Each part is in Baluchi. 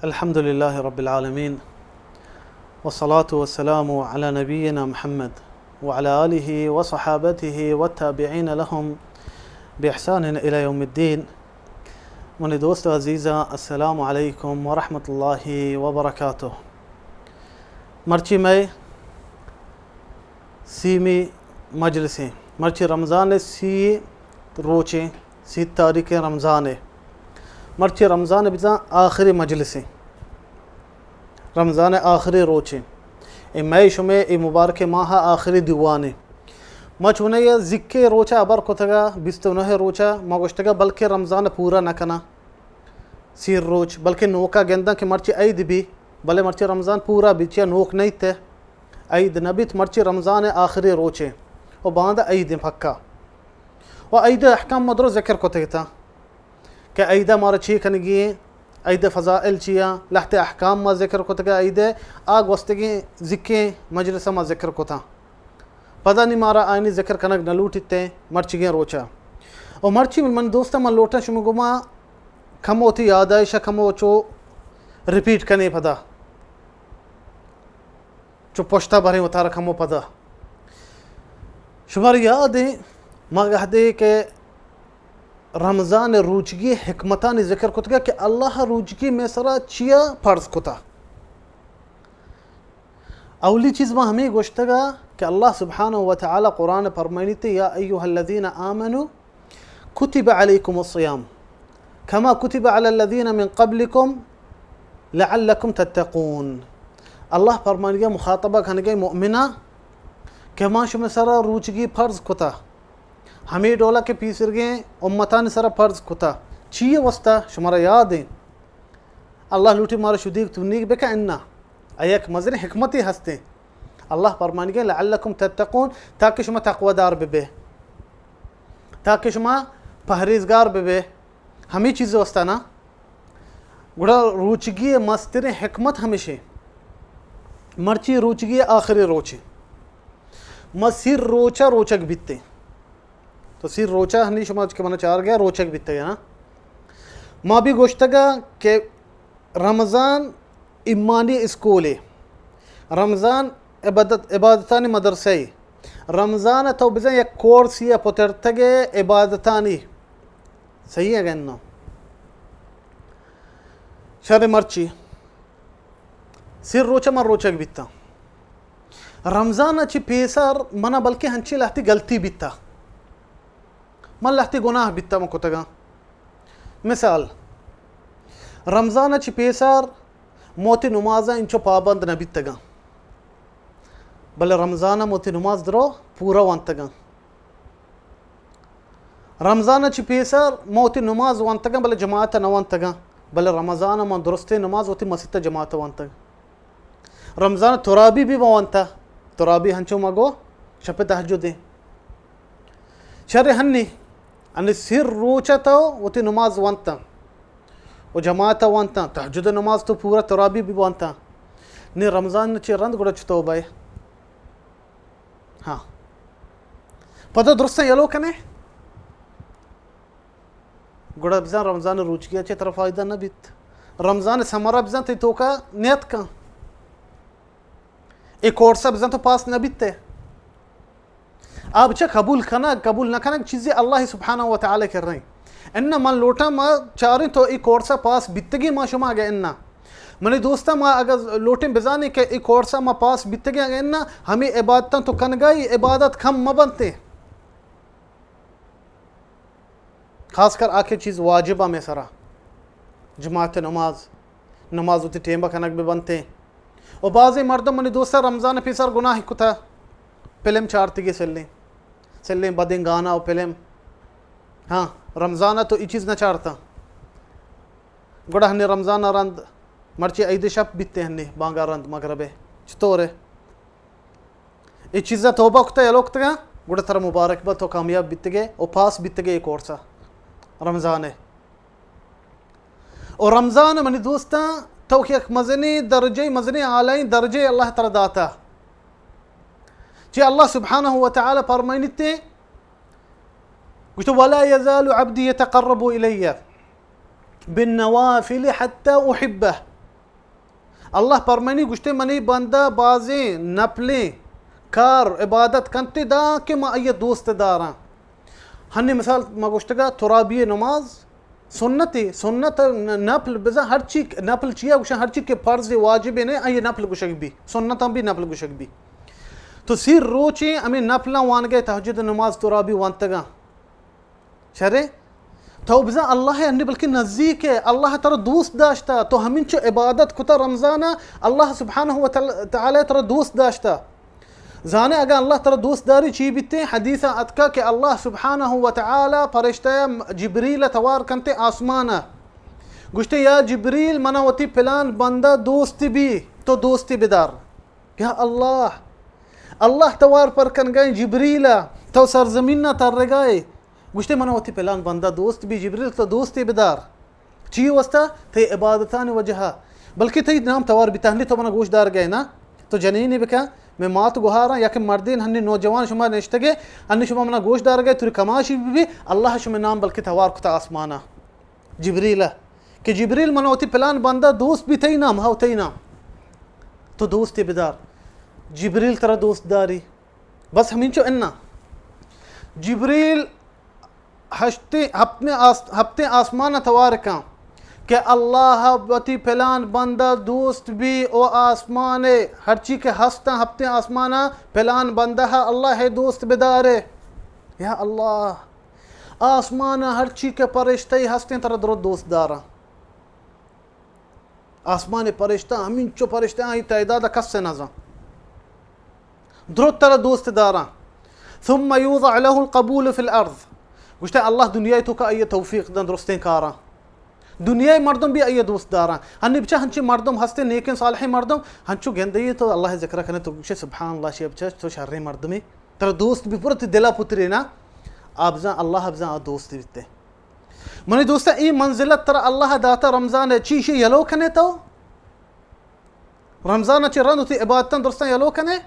الحمد لله رب العالمين، والصلاة والسلام على نبينا محمد وعلى آله وصحابته والتابعين لهم بإحسان إلى يوم الدين. منی دوست عزیزاں، السلام علیکم ورحمۃ اللہ وبرکاتہ. مرچی مئے سیمی مجلسیں، مرچی رمضان سی روچیں، سی تاریخ رمضان ء، مرچی رمضان بزاں آخری مجلسیں، رمضان آخری روچیں. اے مئے شمے اے مبارک ماہ آخری دیوانے. ما چونہ یا زکے روچہ ابر کتگا، بیست و نہ روچہ ما گوشتگا بلکہ رمضان پورا نہ کناں، سیر روچ، بلکہ نوکا گنداں کہ مرچی عید بی، بلے مرچی رمضان پورا بی، چیا نوک نیت، عید نہ بیت، مرچی رمضان آخری روچے و باندا عید پکا. و عید احکام ما درو ذکر کتگتا کہ عید مارا چی کنگی، عید فضائل چیا، لہتے احکام ما ذکر کتگا، عید آ گوستگیں زکیں مجلس ما ذکر کتا. پدا نی مارا آئینی ذکر کنگ نہ لوٹیت مرچیگیں روچا. و مرچی من دوستاں من لوٹاں شما گما کمو وتی یادائش کمو چو ریپیٹ کنے پدا، چو پشتا بریں وتارا کمو پدا. شمار یاد ایں ما گہدے کہ رمضان روچگی حکمتانی ذکر کتگا کہ اللہ روچگی مئے سرا چیا فرض کتا. اولی چیز ما ہمیں گوشتگا کہ اللہ سبحانہ و تعالی قرآن فرمائنیتے، یا ایها الذین آمنوا کتب علیکم الصیام کما کتب علی الذین من قبلکم لعلکم تتقون. اللہ فرمانگے، مخاطبہ کنگے مؤمنا کہ ما شمے سرا روچگی فرض کتا، ہمیں ڈولا کہ پیسرگیں امتانی سرا فرض کتا. چیئے واسطہ؟ شمارا یاد ایں اللہ لوٹی مارا شدیگ تونیگ بکا انا. آ یک مزنیں حکمتے ہستیں. اللہ فرمانگے، لعلکم تتقون، تاکہ شما تقوی دار ببے، تاکہ شما پہریزگار ببے. ہمیں چیز واسطہ نا. گڑا روچگی مستریں حکمت ہمیشیں. مرچی روچگی آخری روچے، ما سیر روچا روچگ بیتیں. تو سیر روچا ہنی شما کہ منا چار گیا روچگ بیتگے نا. ما بھی گوشتگا کہ رمضان ایمانی اسکولے، رمضان عبادت، عبادتانی مدرسہ ای، رمضان تو بزن یک کورسی پترتگے عبادتانی. صحیح ہے گنو؟ شر مرچی سیر روچ من روچگ بیتاں. رمضان چی پیسر منا بلکہ ہنچی لہتی غلطی بیتا، من لہتی گناہ بیتا من کتگاں. مثال، رمضان چی پیسر موتی نمازاں انچو پابند نہ بیتگاں، بلے رمضان موتی نماز درو پورا وانتگاں. رمضان چی پیسر ما وتی نماز وانتگاں، بلے جماعت نہ وانتگاں، بلے رمضان ما درستیں نماز وتی مسیت جماعت وانتگ. رمضان ترابی بھی ما وانتا، ترابی ہنچو ما گو شپ تہجدیں. شر ہنی، ہنی سیر روچ تو وتی نماز وانتا و جماعت وانتا، تہجد نماز تو پورا ترابی بھی وانتا. نی رمضان چی رند گڑا چتو بائے؟ ہاں. پدا درستاں یلو کنے، گڑا بزاں رمضان روچگی چہ ترا فائدہ نہ بیت. رمضان ثمرہ بزاں تئی توکا نیت کن. اے کورس بزاں تو پاس نہ بیتے. آ بچہ قبول کنگ، قبول نہ کنگ چیزی اللہ سبحانہ و تعالی کریں. انہ من لوٹاں ما چاریں تو اے کورس پاس بیتگی ما شما اگہ انہ. منی دوستاں، ما اگہ لوٹیں بزانیں کہ اے کورس ما پاس بیتگیں، اگہ انہ ہمیں عبادتاں تو کنگائی، عبادت کم مہ بنتے. خاص کر آ کہ چیز واجب ہمیں سرا، جماعت نماز، نماز وتی ٹیمبا کنگ بہ بنتے. و بعضی مردم منی دوستاں رمضان پیسر گناہ کتا، فلم چارتگی سلیں، سلیں بدیں گانا و فلم. ہاں، رمضان تو ای چیز نہ چارتا. گڑا ہنی رمضان رند، مرچی عید شپ بیتے ہنی، بانگا رند مغربے. چطور ہے؟ اے چیزا توبہ کتا یلو کتگا، گڑا ترا مبارک با، تو کامیاب بیتگے و پاس بیتگے اے کورسا رمضان ہے. و رمضان منی دوستاں، تو کہ یک مزنی درجے، مزنی اعلائیں درجے اللہ ترا داتا. چی اللہ سبحانہ و تعالی فرمائنیتے، گوشت، ولا يزال عبدي يتقرب إلي بالنوافل حتى أحبه. اللہ پرمانی گوشتے، منی بندہ بازیں نپلیں کار عبادت کنتے دا کہ ما آئی دوست داراں۔ ہنی مثال ما گوشتگا ترابی نماز سنتے، سنت ن-، نپل بزاں ہرچی، نپل چیا گوشن، ہرچی کہ فرض واجب نے آئی نپل گوشگ بی، سنت ہم بی نپل گوشگ بی۔ تو سی روچیں ہمیں نپلاں وانگے، تہجد نماز ترابی وانتگا۔ شرے؟ تو بزاں اللہ ء ہنی بلکہ نزیک ء، اللہ ترا دوست داشتا، تو ہمینچو عبادت کتا رمضان ء، اللہ سبحانہ و تعالی ترا دوست داشتا۔ زانے اگاں اللہ ترا دوست داری چی بیتے؟ حدیث ء اتکا کہ اللہ سبحانہ و تعالی پرشتہ جبریل ء توار کنتے آسمان ء۔ گوشتے، یا جبریل، منا وتی پلان بندہ دوست بی، تو دوستی بدار۔ یا اللہ، اللہ توار پر کنگائیں جبریل ء، تو سرزمین ء ترگائے۔ گوشتے، منا وتی پلان بندہ دوست بی جبریل، تو دوستی بدار۔ چی واسطہ؟ تئی عبادتانی وجہ ء۔ بلکہ تئی نام توار بیتا، ہنی تو منا گوش دارگئے نا؟ تو جنینے بکن، مئے مات گوہاراں یا کہ مردین، ہنی نوجوان شما نشتگے، ہنی شما منا گوش دارگئے، توری کماشی بی بی، اللہ شمئے نام بلکہ توار کتا آسمانا۔ جبریل ء کہ جبریل، من وتی پلان بندہ دوست بی، تئی نام، ہاو تئی نام، تو دوستی بدار۔ جبریل ترا دوست داری۔ بس ہمینچو انا۔ جبریل ہشتیں، ہپتیں آس-، ہپتیں آسمان ء توار کن کہ اللہ وتی پلان بندہ دوست بی، او آسمان ء ہرچی کہ ہستاں ہپتیں آسمان ء پلان بندہ ء اللہ ء دوست بدارے۔ یا اللہ، آسمان ء ہرچی کہ پرشتہ ہستیں ترا درو دوست داراں۔ آسمان پرشتہ، ہمینچو پرشتہ، آئی تعداد کس نہ زان۔ درو ترا دوست داراں۔ ثم یوضع له القبول فی الارض۔ گوشتہ اللہ دنیا توکا آئی توفیق دن درستیں کاراں۔ دنیا مردم بھی آئی دوست داراں۔ ہنی بچہ ہنچی مردم ہستے، نیکیں صالحیں مردم، ہنچو گندے تو اللہ ذکر کنے تو گوشے، سبحان اللہ، شی بچہ تو شریں مردمی۔ ترا دوست بھی پورا تی دلا پترے نا۔ آ بزاں اللہ بزاں آ دوست بیتے۔ منی دوستاں، اے منزلت ترا اللہ داتا رمضان ء، چی شی یلو کنے تو؟ رمضان ء چہ رند وتی عبادتاں درستاں یلو کنے؟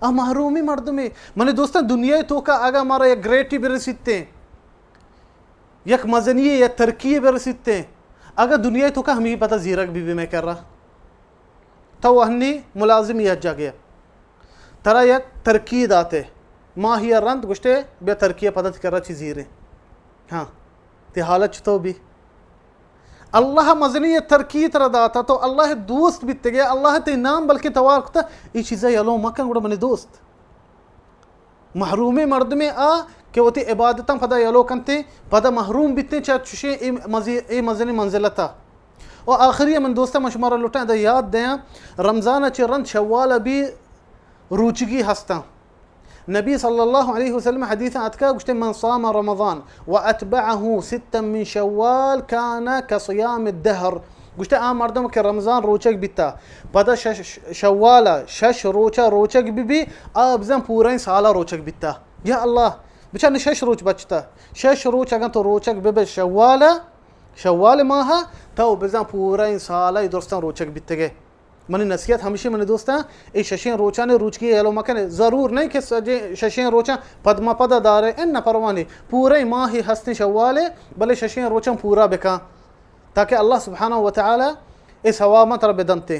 آ محرومی مردمے۔ منی دوستاں، دنیا توکا اگا مارا یک گریٹی برسیتیں، یک مزنی یا ترکی برسیتیں، اگا دنیا توکا ہمیں پتہ زیرک بی بی میں کرا۔ تو ہنی ملازمی یک جاگے، ترا یک ترکی داتے، ماہی ء رند گوشتے، بیا ترکی ء پدا تی کرا چی زیریں۔ ہاں، تی حالت چتو بی؟ اللہ مزنی ء ترکی ترا داتا، تو اللہ دوست بیتگے، اللہ تی نام بلکہ توار کتا، ای چیزا یلو مکن گڑا منی دوست۔ محرومیں مردمے آ کہ وتی عبادتاں پدا یلو کنتیں، پدا محروم بیتیں چہ چشیں اے مزی-، اے مزنیں منزلتا۔ و آخری من دوستاں، من شمارا لوٹاں ادا یاد دیاں، رمضان چہ رند شوال بی روچگی ہستاں۔ نبی صلی اللہ علیہ وسلم حدیث اتکا گوشتے، من صام رمضان و اتبعه ستا من شوال کان کصیام الدهر۔ گوشتے، آ مردم کہ رمضان روچگ بیتا، پدا شش، شوال ء شش روچا روچگ بی بی، آ بزاں پوریں سالا روچگ بیتا۔ یا اللہ، بچار نی شش روچ بچتا۔ شش روچ اگاں تو روچگ بہ بے شوال ء، شوال ماہ ء، تو بزاں پوریں سال ء درستاں روچگ بیتگے۔ منی نصیحت ہمشی منی دوستاں، اے ششیں روچانی روچگی یلو مکنے۔ ضرور نہیں کہ سجیں ششیں روچاں پد ما پدا دارے، ان نہ پروانی۔ پوریں ماہی ہستیں شوال ء، بلے ششیں روچاں پورا بکاں۔ تاکہ اللہ سبحانہ و تعالی اے ثواباں ترا بدنتے۔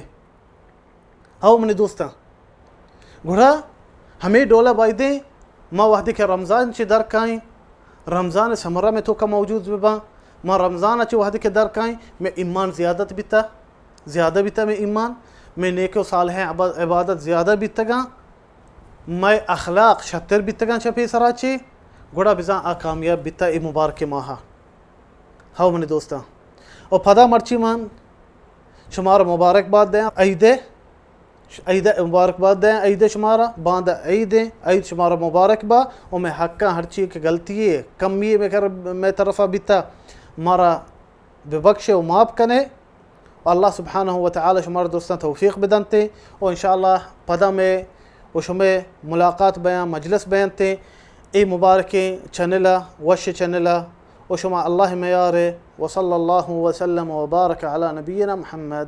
او منی دوستاں، گڑا ہمے ڈولا بایدیں ما وہدے کہ رمضان چہ در کائیں، رمضان ثمرہ میں توکا موجود بباں، ما رمضان چہ وہدے کہ در کائیں، میں ایمان زیادت بیتا، زیادہ بیتا میں ایمان، میں نیک و صالح عبا-، عبادت زیادہ بیتگاں، مئے اخلاق شتر بیتگاں چہ پیسرا چے، گڑا بزاں آ کامیاب بیتا اے مبارک ماہا۔ ہو منی دوستاں، و پدا مرچی من شمارا مبارک باد دیاں عیدے، عیدے مبارک باد دیاں عیدے شمارا، باندا عیدے، عید شمارا مبارک با، و مئے حقاں ہرچی کہ غلطی ہے، کمی ہے مئے کر-، مئے طرفا بیتا، مارا ببخشے و معاف کنے۔ و اللہ سبحانہ و تعالی شمارا درستاں توفیق بدنتے و انشاءاللہ پدا مئے و شمئے ملاقات بیاں، مجلس بیانتے۔ اے مبارکیں چینل ء، وش چینل ء و شما اللہ میارے۔ وصلی اللہ وسلم وبارک علی نبینا محمد۔